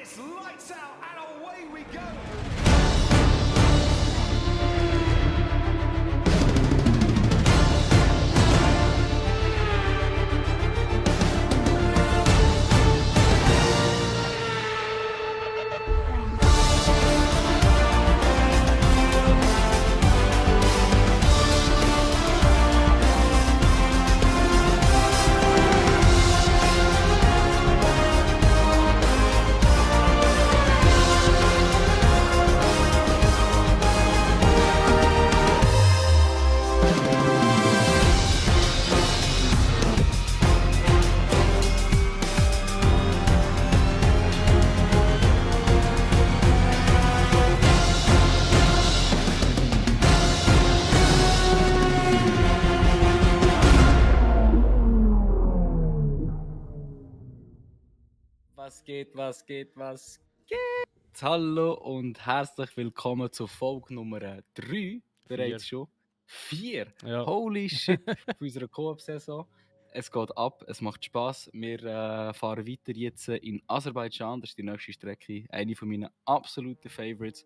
it's lights out and away we go. Was geht? Hallo und herzlich willkommen zur Folge Nummer 3. Bereits schon 4. Ja. Holy shit, für unsere Koop-Saison. Es geht ab, es macht Spass. Wir fahren weiter jetzt in Aserbaidschan. Das ist die nächste Strecke. Eine von meinen absoluten Favorites.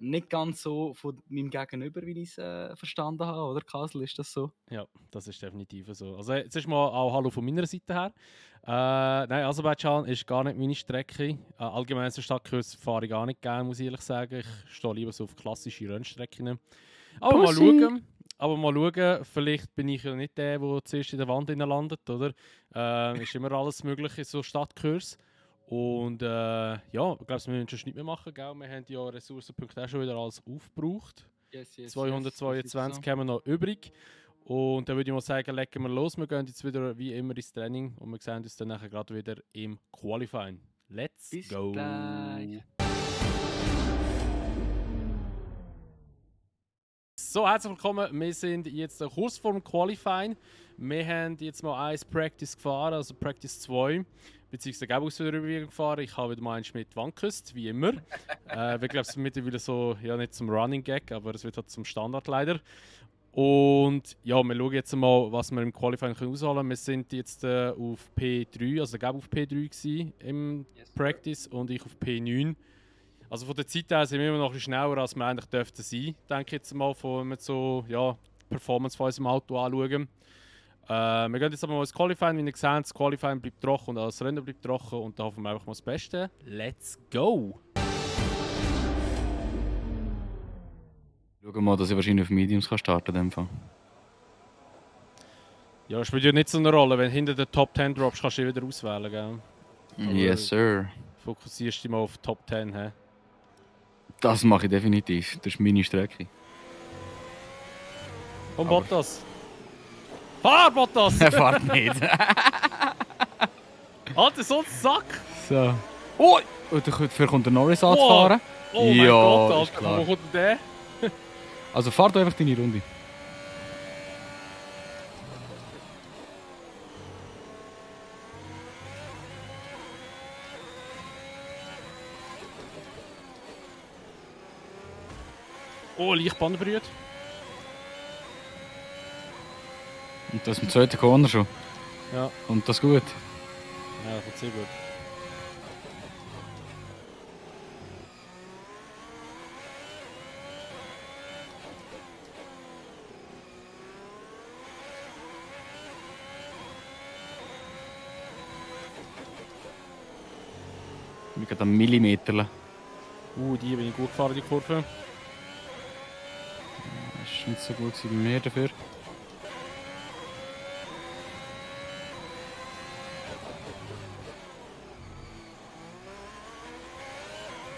Nicht ganz so von meinem Gegenüber, wie ich es verstanden habe, oder Kasel, ist das so? Ja, das ist definitiv so. Also jetzt ist mal auch Hallo von meiner Seite her. Nein, Aserbaidschan ist gar nicht meine Strecke. Allgemein so Stadtkurs fahre ich gar nicht gerne, muss ich ehrlich sagen. Ich stehe lieber so auf klassische Rennstrecken. Aber mal schauen, vielleicht bin ich ja nicht der zuerst in der Wand landet, oder? Ist immer alles möglich in so Stadtkurs. Und ja, ich glaube, wir müssen schon nicht mehr machen, gell? Wir haben ja Ressourcenpunkte auch schon wieder alles aufgebraucht. Yes, 222 haben wir noch übrig. Und dann würde ich mal sagen, legen wir los. Wir gehen jetzt wieder wie immer ins Training und wir sehen uns dann nachher gerade wieder im Qualifying. Let's Bis go! gleich. So, herzlich willkommen. Wir sind jetzt kurz vor dem Qualifying. Wir haben jetzt mal ein Practice gefahren, also Practice 2. Beziehungsweise Gabus wieder gefahren. Ich habe wieder mal einen Schmidt Wanküst, wie immer. Wir glauben, es ist mittlerweile so, ja nicht zum Running Gag, aber es wird halt zum Standard leider. Und ja, wir schauen jetzt mal, was wir im Qualifying ausholen können. Wir sind jetzt auf P3, also der Gab auf P3 gewesen im Practice und ich auf P9. Also von der Zeit her sind wir immer noch ein bisschen schneller, als wir eigentlich dürften sein, denke ich jetzt mal, wenn wir so ja, die Performance von unserem Auto anschauen. Wir gehen jetzt aber mal ins Qualifying, wie ihr seht, das Qualifying bleibt trocken und das Rennen bleibt trocken und da hoffen wir einfach mal das Beste. Let's go! Schauen wir mal, dass ich wahrscheinlich auf Mediums starten kann. Ja, das spielt ja nicht so eine Rolle, wenn du hinter den Top 10 droppst, kannst du dich wieder auswählen, gell? Yes, sir. Fokussierst dich mal auf Top 10, hä? Das mache ich definitiv. Das ist meine Strecke. Und Bottas! Fahr, Bottas! Er fährt nicht. Alter, so ein Sack! So. Oh! Und dafür kommt der Norris anzufahren. Oh mein Ja, Gott, ist Alter, klar. wo kommt denn der? Also fahr doch einfach deine Runde. Oh, Lichtbahn berührt. Und das im zweiten Corner schon. Ja. Und das gut. Ja, das wird sehr gut. Wir gehen am Millimeter. Die bin ich gut gefahren, die Kurve. Das ist nicht so gut bei mir dafür.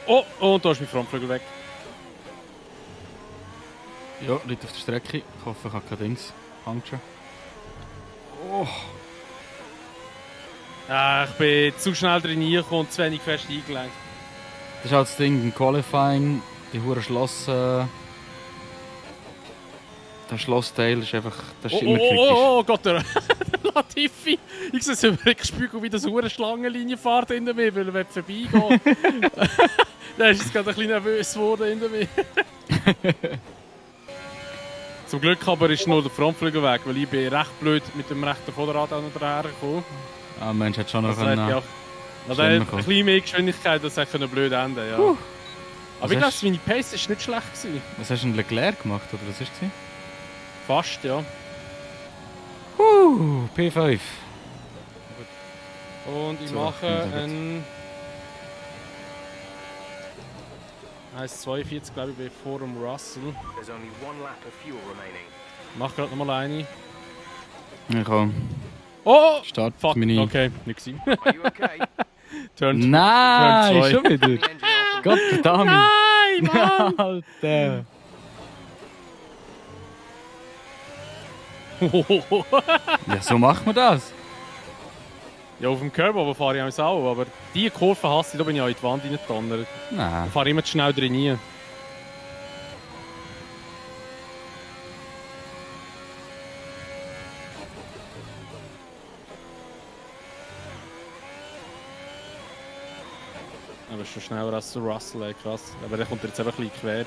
Oh, und da ist mein Frontflügel weg. Ja, liegt auf der Strecke. Ich hoffe, ich habe kein Dings. Puncture. Oh! Ich bin zu schnell drin reingekommen und zu wenig fest eingelenkt. Das ist halt das Ding, im Qualifying, die hure Schloss... der Schlossteil ist einfach... Das ist immer kritisch. Oh Gott, der Latifi! Ich sehe es über den Spiegel, wie das hure Schlangenlinie fährt hinter mir, weil er vorbeigehen. Da ist jetzt gerade ein bisschen nervös geworden hinter mir. Zum Glück aber ist nur der Frontflügel weg, weil ich bin recht blöd mit dem rechten Vorderrad auch noch dahergekommen. Ah, Mensch, hat schon noch Das hätte ich einen... auch Also Schlimmer ein kommen. bisschen mehr Geschwindigkeit, das hätte blöd enden, ja. Was Aber ich glaube, hast- meine Pace ist nicht schlecht gewesen. Was hast du denn Leclerc gemacht, oder was ist es? Fast, ja. P5. Und ich So, mache sehr gut. ein 1,42 glaube ich vor dem Russell. There's only one lap of fuel remaining. Mach gerade nochmal eine. Ich kann Oh! Start Fuck, meine... okay, nicht gewesen. Are you okay? Turn Nein, Turn zwei. schon wieder. The engine off. Gott verdammt. Nein, Mann! Alter. Ja, so macht man das. Ja, auf dem Curb aber fahre ich auch, aber diese Kurve hasse ich, da bin ich auch in die Wand reingedonnert. Nein. Da fahre ich immer zu schnell drin. Aber schon schneller als der Russell, ey, krass. Aber der kommt jetzt eben ein bisschen quer.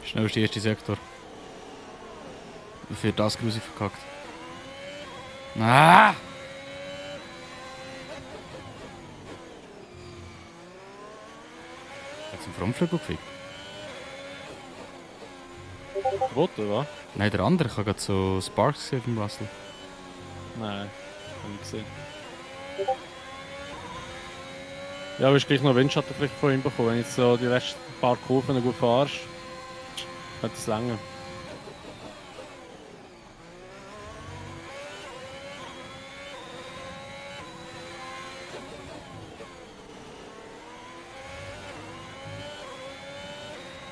Schnell ist der erste Sektor. Für das Grusel verkackt. Ah! Hat es einen Frontflügel gefickt? Rot, oder was? Nein, der andere. Ich habe gerade so Sparks gesehen vom Russell. Nein, hab ich gesehen. Ja, aber ist gleich noch Windschatten vielleicht von ihm bekommen. Wenn jetzt so die letzten paar Kurven gut fahrst, könnte es länger.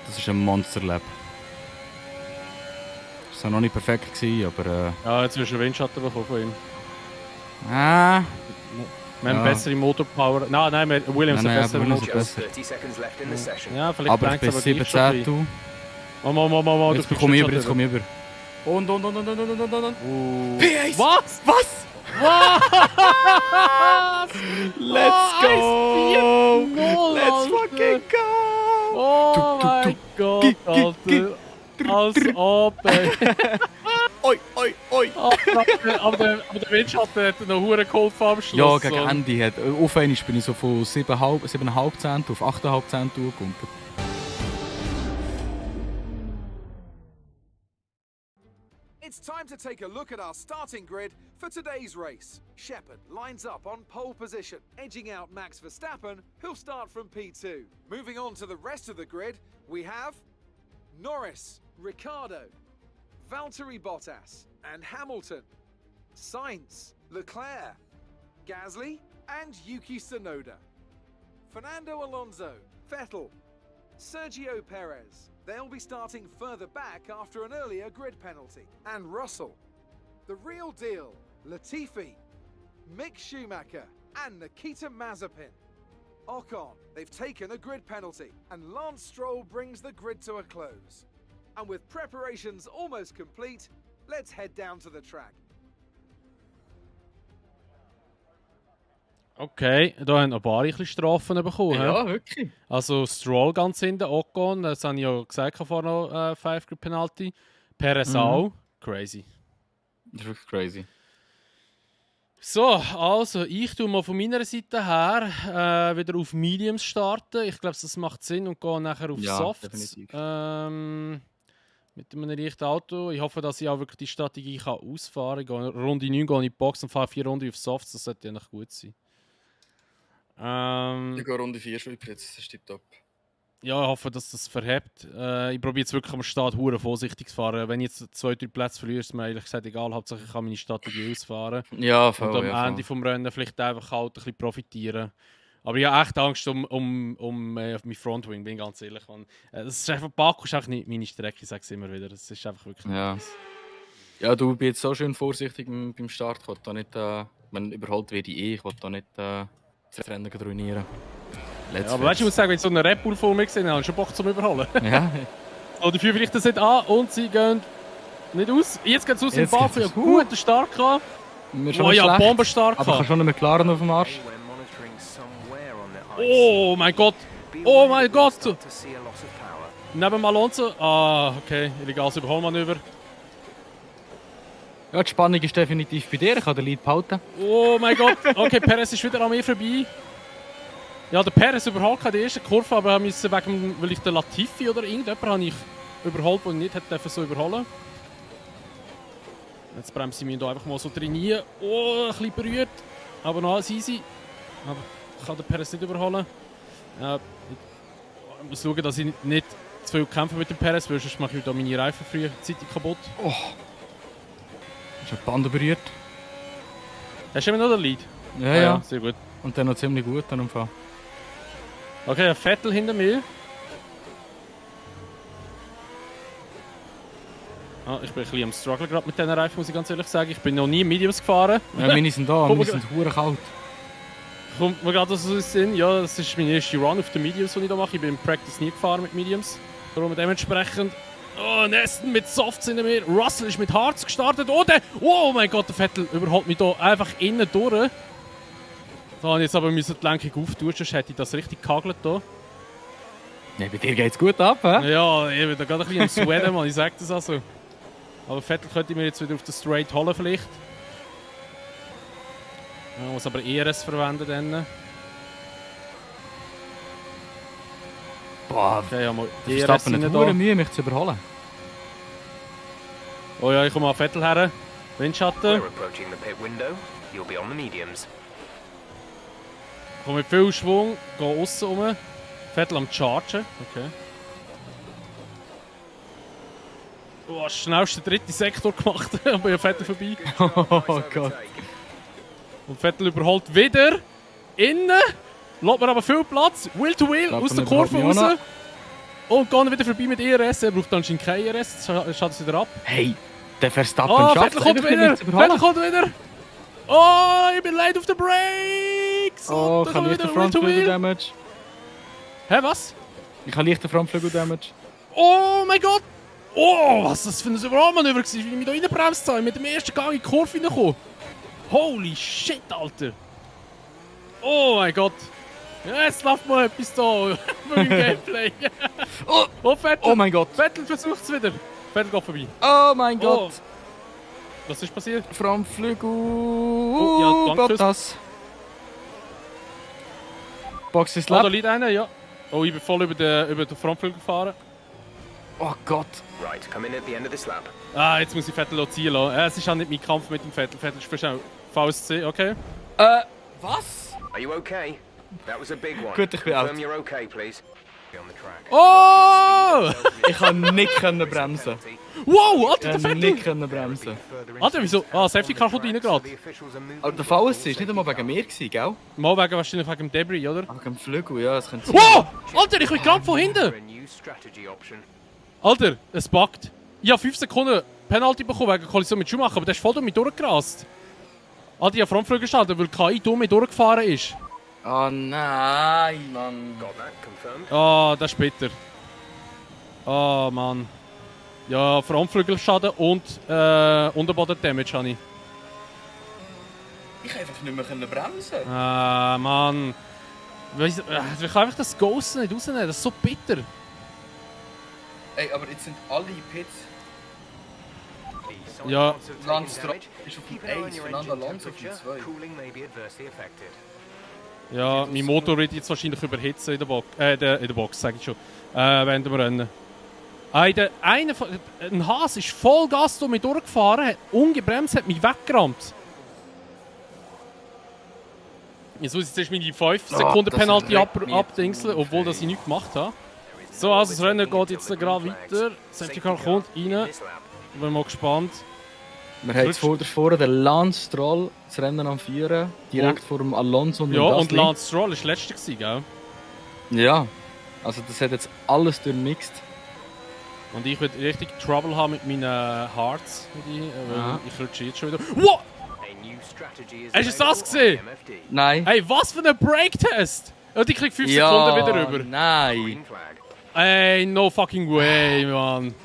Das ist ein Monster-Lab. Das war noch nicht perfekt, gewesen, aber... Ja, jetzt wirst du Windschatten bekommen von ihm. Ah! Wir haben Ja. bessere Motorpower. Nein, Williams Nein, hat nein, bessere aber Williams Motor. Just 30 seconds left in the session. Ja, vielleicht Aber ich bringt bin es aber gleich schon ein 17, bisschen. du. Mama, Jetzt bekomme ich über, jetzt komme ich über. Und. P1! Was? Was? Let's go! Let's fucking go! Oh mein Gott, Alter. Als ob, ey. Oi, oi, oi! Aber der Windschatten hat noch hure geholfen am Schluss. Ja, gegen so. Ende hat. Auf einmal bin ich so von 7,5 Cent auf 8,5 Cent durchgekommen. It's time to take a look at our starting grid for today's race. Shepard lines up on pole position, edging out Max Verstappen, who'll start from P2. Moving on to the rest of the grid, we have Norris, Ricciardo, Valtteri Bottas, and Hamilton, Sainz, Leclerc, Gasly, and Yuki Tsunoda. Fernando Alonso, Vettel, Sergio Perez. They'll be starting further back after an earlier grid penalty. And Russell. The real deal, Latifi, Mick Schumacher, and Nikita Mazepin. Ocon, they've taken a grid penalty, and Lance Stroll brings the grid to a close. And with preparations almost complete, let's head down to the track. Okay, da haben noch ein paar ein bisschen Strafen bekommen. hä? wirklich. Also Stroll ganz hinten, Ocon, das habe ich ja gesagt vorher noch, 5 Penalty. Perez auch. Crazy. Das ist wirklich crazy. So, also ich tue mal von meiner Seite her wieder auf Mediums starten. Ich glaube, das macht Sinn und gehe nachher auf Ja, Softs. definitiv. Mit einem leichten Auto. Ich hoffe, dass ich auch wirklich die Strategie kann ausfahren kann. Runde 9 gehe ich in die Box und fahre 4 Runden auf Softs. Das sollte ja noch gut sein. Ich gehe Runde 4 schon jetzt, das ist tipptopp. Ja, ich hoffe, dass das verhebt. Ich probiere jetzt wirklich am Start hure vorsichtig zu fahren. Wenn ich jetzt 2-3 Plätze verliere, ist mir ehrlich gesagt egal. Hauptsache ich kann meine Strategie ausfahren. Ja, voll. Und am ja, Ende vom Rennen vielleicht einfach halt ein bisschen profitieren. Aber ich habe echt Angst um mein Frontwing, bin ich ganz ehrlich. Man. Das ist einfach, Baku ist einfach nicht meine Strecke, ich sage es immer wieder. Das ist einfach wirklich Ja. nice. Ja, du bist jetzt so schön vorsichtig beim Start. Ich will da nicht, wenn überholt werde ich will da nicht das Rennen ruinieren. Ja, aber weißt du, ich muss sagen, wenn ich so einen Red Bull vor mir gesehen habe, habe ich schon Bock zum Überholen. Ja, So, die führen vielleicht das nicht an und sie gehen nicht aus. Jetzt geht es aus in Jetzt Baku. Ja, geht's aus. guten Start gehabt. wir schon Oh nicht ja, schlecht, Bombenstark aber ich habe gehabt. schon einen McLaren auf dem Arsch. We're monitoring somewhere on the ice. Oh mein Gott. Be Oh aware mein that we'll Gott. start to see a loss of power. Neben Alonso. Ah, okay. Illegales Überholmanöver. Ja, die Spannung ist definitiv bei dir. Ich kann den Lead behalten. Oh mein Gott. Okay, Perez ist wieder an mir vorbei. Ja, der Perez überholt keine die erste Kurve, aber ich musste weil ich den Latifi oder irgendjemand habe ich überholt, den ich nicht hätte so überholen. Jetzt bremse ich mich hier einfach mal so trainieren. Oh, ein bisschen berührt. Aber noch alles easy. Aber ich kann den Perez nicht überholen. Ich muss schauen, dass ich nicht zu viel kämpfe mit dem Perez, weil sonst mache ich da meine Reifen frühzeitig kaputt. Oh. Ist ein Band berührt. Hast du immer noch den Lead? Ja, ja. Sehr gut. Und dann noch ziemlich gut dann im Fall. Okay, ein Vettel hinter mir. Ich bin ein bisschen am Struggle gerade mit diesen Reifen, muss ich ganz ehrlich sagen. Ich bin noch nie Mediums gefahren. Ja, meine sind da, Komm, meine sind verdammt kalt. Kommt mir gerade so in den Sinn. Ja, das ist meine erste Run auf den Mediums, die ich hier mache. Ich bin im Practice nie gefahren mit Mediums. Darum dementsprechend... Oh, Neston mit Softs hinter mir. Russell ist mit Harz gestartet. Oh mein Gott, der Vettel überholt mich hier einfach innen durch. Da habe ich jetzt aber die Lenkung auftun, sonst hätte ich das richtig gehagelt hier. Ja, bei dir geht's gut ab, hä? Ja, ich bin da gerade ein bisschen am Sweaten, Mann. Ich sag das also. Aber Vettel könnte ich mir jetzt wieder auf den Straight holen vielleicht. Ich muss aber ERS verwenden dann. Boah, Okay, ja, mal der ERS Verstappen rein hat da. verdammt Mühe, mich zu überholen. Oh ja, ich komme an Vettel her. Windschatten. We're approaching the pit window. You'll be on the mediums. Ich komme mit viel Schwung, gehe aussen rum. Vettel am Chargen. Okay. Oh, schnellste dritte Sektor gemacht. Aber ja, Vettel vorbei. Oh Gott. Und Vettel überholt wieder. Innen. Lässt mir aber viel Platz. Wheel to Wheel aus der Kurve überholt mich auch raus. Und geht wieder vorbei mit ERS. Er braucht anscheinend kein ERS. Jetzt schaut es wieder ab. Hey, der Verstappen Oh, schafft Vettel es kommt einfach wieder. nicht zu überholen. Vettel kommt wieder. Oh, ich bin late auf den Brakes. Oh, Und ich dann habe kommt leichten wieder Wheel to Wheel. Frontflügel-Damage. Hä, was? Ich habe leichten Frontflügel-Damage. Oh mein Gott! Oh, was das für ein Überholmanöver war, wie ich mich da reingebremst habe. Mit dem ersten Gang in die Kurve reingekommen. Holy shit, Alter! Oh mein Gott! Ja, jetzt läuft mal etwas da für im Gameplay. Oh, Vettel! Oh mein Gott. Vettel versucht es wieder. Vettel geht vorbei. Oh mein Oh. Gott. Was ist passiert? Frontflügel. Oh, ja, danke. Bottas. Box ist Oh, da lab. liegt einer, ja. Oh, ich bin voll über den Frontflügel gefahren. Oh Gott. Right, come in at the end of this lap. Ah, jetzt muss ich Vettel ziehen lassen. Es ist auch nicht mein Kampf mit dem Vettel. Vettel ist verschau. VSC, okay. Was? Are you okay? That was a big one. Gut, ich bin Confirm out. you're okay, please. Be on the track. Oh! Ich kann nicht können bremsen. Wow, Alter, der Ich kann Vettel! nicht können bremsen. Alter, wieso? Ah, Safety Car kommt rein gerade. Aber der VSC war nicht einmal wegen mir, gewesen, gell? Mal wegen wahrscheinlich wegen dem Debris, oder? Aber wegen dem Flügel, ja, das könnte sein. Wow! Alter, ich bin gerade von hinten! A new strategy option. Alter, es buggt. Ich habe 5 Sekunden Penalty bekommen wegen Kollision mit Schumacher, aber der ist voll durch mich durchgerast. Alter, ich habe Frontflügel gestartet, weil KI durch mich durchgefahren ist. Oh nein, Mann. Got that confirmed. Ah, das ist bitter. Ah, Mann. Ja, Frontflügelschaden und Unterboden-Damage habe ich. Ich kann einfach nicht mehr können bremsen. Ah, Mann. Ich kann einfach das Ghost nicht rausnehmen, das ist so bitter. Ey, aber jetzt sind alle Pits. Someone Ja. wants to take Lance damage. ist auf dem Keep an eye on 1, your Fernando engine Alonso auf dem temperature. 2. Cooling may be adversely affected. Ja, mein Motor wird jetzt wahrscheinlich überhitzen in der Box. In der Box, sag ich schon. Während dem Rennen. Ein Haas ist voll Gas durch mich durchgefahren, hat ungebremst, hat mich weggerammt. Jetzt muss ich jetzt meine 5 Sekunden das Penalty regt mich abdingseln, auf, obwohl ey. das ich nichts gemacht habe. So, also das Rennen geht jetzt gerade weiter. Safety Car kommt rein. Ich bin mal gespannt. Wir haben jetzt vorne den Lance Stroll das Rennen am Führen. Direkt vor dem Alonso und Ja, dem und Gasly. Lance Stroll war letzter gewesen, gell? Ja. Also das hat jetzt alles durchmixed. Und ich werde richtig Trouble haben mit meinen Hearts. Ja. Ich rutsche jetzt schon wieder. Wow! A new strategy is Hast du das available gesehen? on MFD. Nein. Hey, was für ein Break-Test! Und ich krieg 5 ja, Sekunden wieder rüber. Nein. Green flag. Ey, no fucking way, Mann.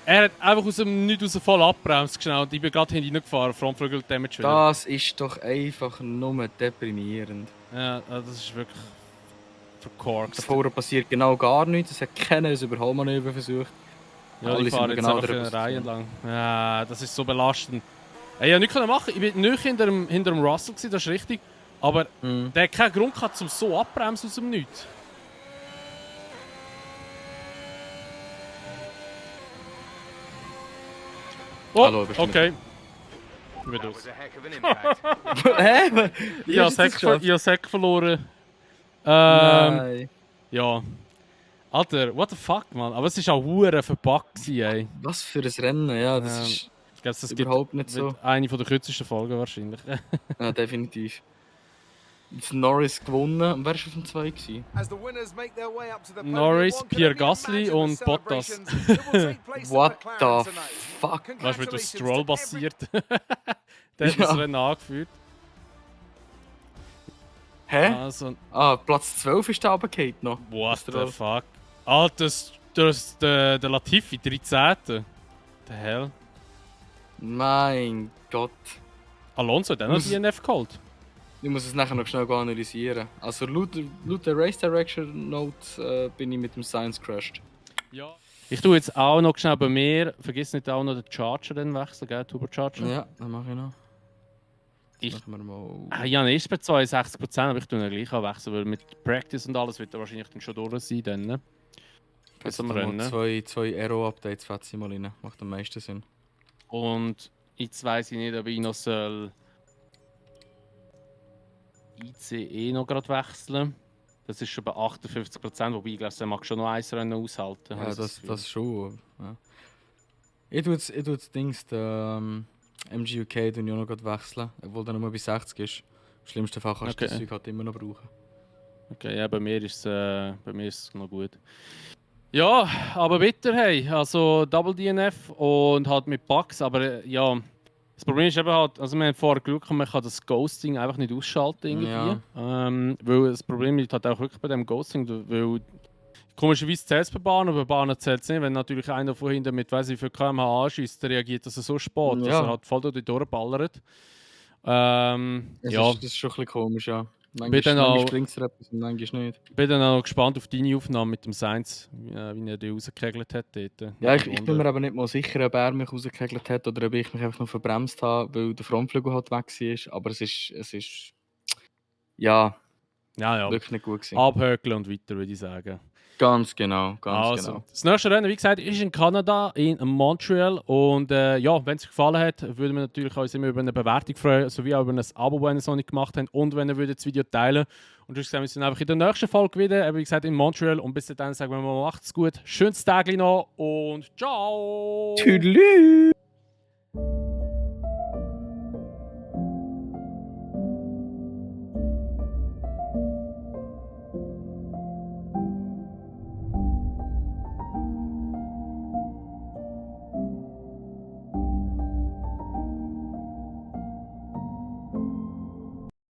Er hat einfach aus dem Nichts raus voll abbremst schnell und ich bin gerade hineingefahren, Frontflügel Damage wieder. Das ist doch einfach nur deprimierend. Ja, das ist wirklich verkorkst. Davor passiert genau gar nichts. Es hat keiner ein Überholmanöver versucht. Ja, alle die sind fahren jetzt genau einfach der in einer Reihe Position. entlang. Ja, das ist so belastend. Ich konnte nichts machen. Ich bin nicht hinter dem Russell, das ist richtig. Aber der hat keinen Grund gehabt, um so abbremsen aus dem Nichts. Oh, Hallo, bist du okay. Ich bin That aus. was a heck of an impact. Hä? Ich habe das Heck verloren. Nein. Ja. Alter, what the fuck, man. Aber es war auch hure verpackt, ey. Was für ein Rennen, ja, das Ähm, ist Ich glaube, das überhaupt nicht so. wird eine der kürzesten Folgen wahrscheinlich. Ja, definitiv. Jetzt Norris gewonnen. Und wer war auf dem 2 gewesen? As the winners make their way up to the podium, Norris, one can Pierre only Gasly imagine und the Bottas. celebrations that will take place at What McLaren the tonight. fuck? Was mit dem Congratulations Stroll to every- passiert. Der hat Ja. das Rennen angeführt. Hä? Also, Ah, Platz 12 ist da runtergefallen noch. what Stroll. the fuck? Alter, der Latifi, 13. The hell? Mein Gott. Alonso hat auch noch Muss- DNF geholt. Ich muss es nachher noch schnell analysieren. Also laut der Race Direction Note bin ich mit dem Science crashed. Ja. Ich tue jetzt auch noch schnell bei mir, vergiss nicht auch noch den Charger dann wechseln, gell? Turbocharger. Ja, dann mache ich noch. Ich- Machen wir mal. Ich habe erst bei 62%, aber ich tue ihn gleich auch wechseln, weil mit Practice und alles wird er wahrscheinlich dann schon durch sein. Dann, ne? Jetzt am mal Rennen. zwei Aero-Updates fetze ich mal rein. Macht am meisten Sinn. Und jetzt weiss ich nicht, ob ich noch soll ICE noch gerade wechseln. Das ist schon bei 58%, wobei ich glaube, der mag schon noch ein Rennen aushalten. Ja, habe ich das Gefühl. schon. Ja. Ich tue jetzt Dings, der MGUK tue ich auch noch gerade wechseln, obwohl der nur bei 60 ist. Im schlimmsten Fall kannst du Okay. das Zeug halt immer noch brauchen. Okay, ja, bei mir ist es noch gut. Ja, aber bitter, hey. Also Double DNF und halt mit Bugs, aber ja. Das Problem ist eben halt, also wir haben vorher geschaut, man kann das Ghosting einfach nicht ausschalten irgendwie. Ja. Weil das Problem liegt halt auch wirklich bei dem Ghosting, weil komischerweise zählt es bei Bahnen, aber bei Bahnen zählt es nicht. Wenn natürlich einer von hinten mit weiss ich wie viel km/h anschießt, dann reagiert das so spät, dass Ja. er halt voll durch die durchballert. Das Ja. ist schon ein bisschen komisch, ja. Bin Manchmal, dann manchmal auch- bringt es etwas und manchmal nicht. Ich bin dann auch gespannt auf deine Aufnahme mit dem Sainz, wie er die rausgekegelt hat dort. Ja, ich bin mir aber nicht mal sicher, ob er mich rausgekegelt hat oder ob ich mich einfach nur verbremst habe, weil der Frontflügel halt weg war. Aber es ist ja, Ja. wirklich nicht gut gewesen. Abhökeln und weiter, würde ich sagen. Ganz genau, ganz Also, genau. das nächste Rennen, wie gesagt, ist in Kanada, in Montreal. Und ja, wenn es euch gefallen hat, würden wir natürlich uns immer über eine Bewertung freuen, sowie auch über ein Abo, wenn ihr es noch nicht gemacht habt. Und wenn ihr würdet das Video teilen. Und sonst sehen wir uns dann einfach in der nächsten Folge wieder, eben wie gesagt, in Montreal. Und bis dahin sagen wir mal, macht's gut, schönes Tag noch und ciao! Tüdelü!